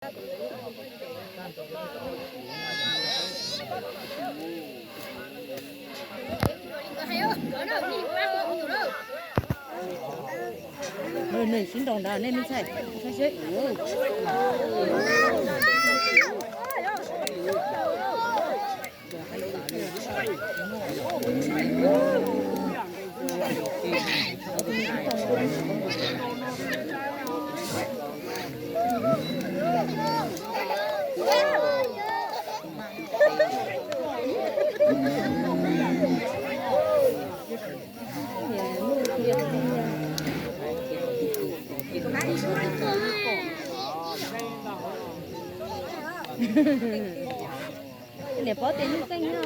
Nws sib nraus ntawd nej me ntxhais. Niam pob tes lub keej no.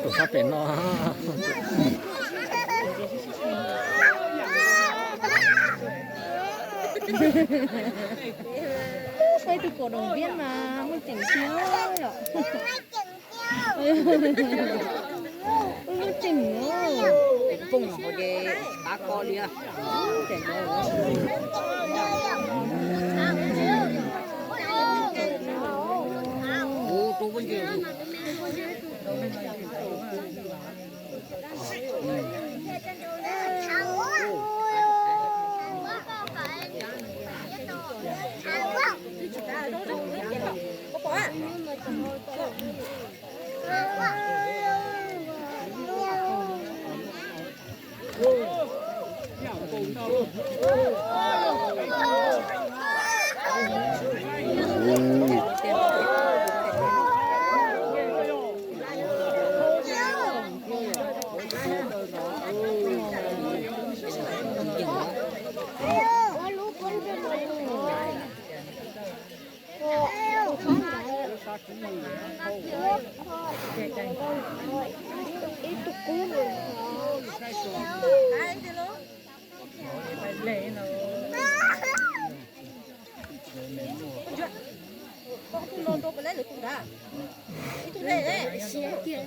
Tus sab pem no. Ib tug kaum doos viab mas muaj ceem tiag yom. Muaj ceem. Poob ces qab koj li. Ob tug me nyuam kaum doos viab no muaj ceem tiag.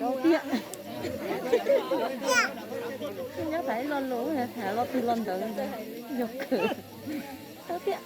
Rau tiag. Nyob tham ib lo lus, tham lo twg lo ntawd, yog khwv. Rau tiag.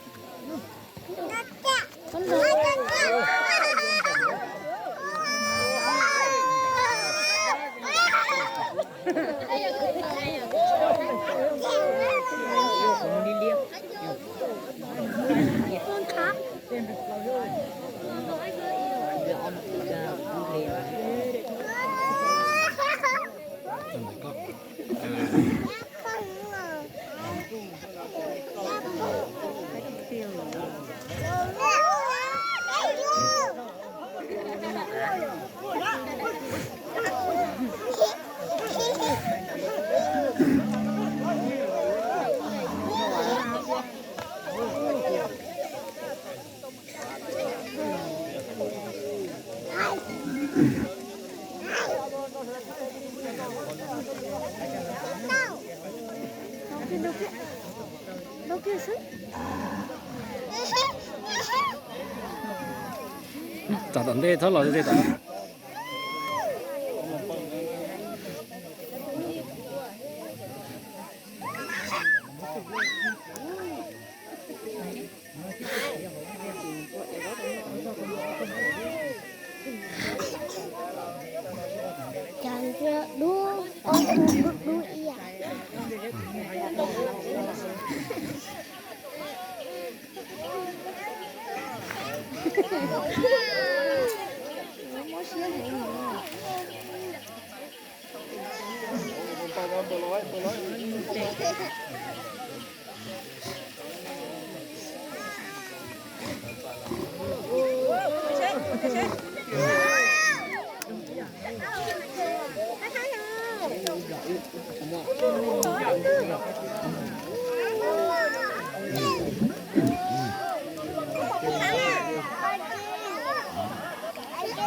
Txog tom ntej txhob los tej tom. Cas ntsia dub, ob tug dub dub ib yam.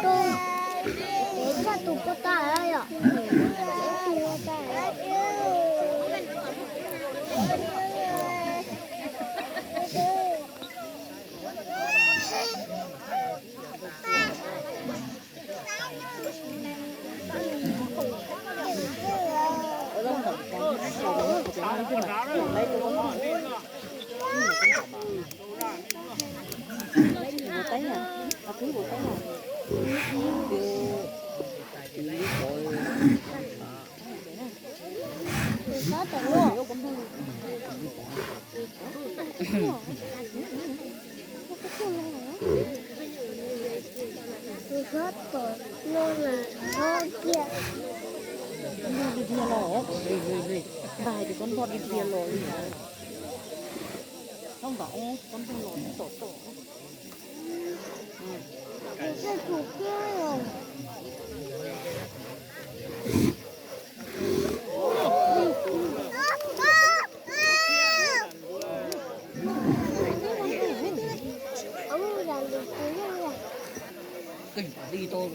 Tus, tus poj ta yom. Tus hlob tom no mas hlob kiag. Npog dhia los, npog hais tias koj npog dhia los li. Koj npog, koj npog los tom tom. Tus kiag los. Koj li tau.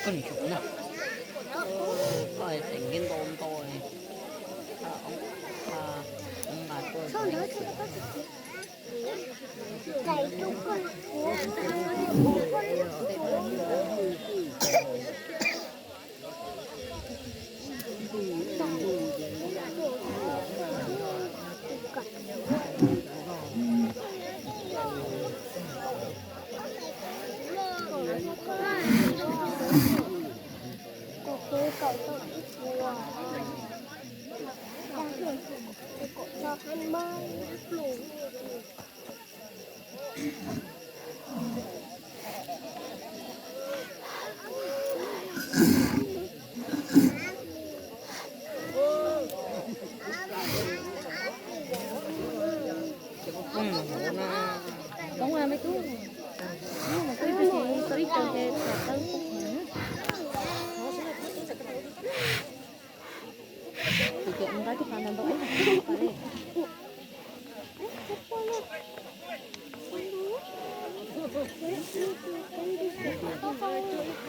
Koj nim tsum na. Koj teem nkees nto nto. Poob me tub, ib tug ces tau ib tug ces tham tau. Tus ces nqa cov qhov ntawd ntau ib tug.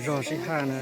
Zog sib haj na.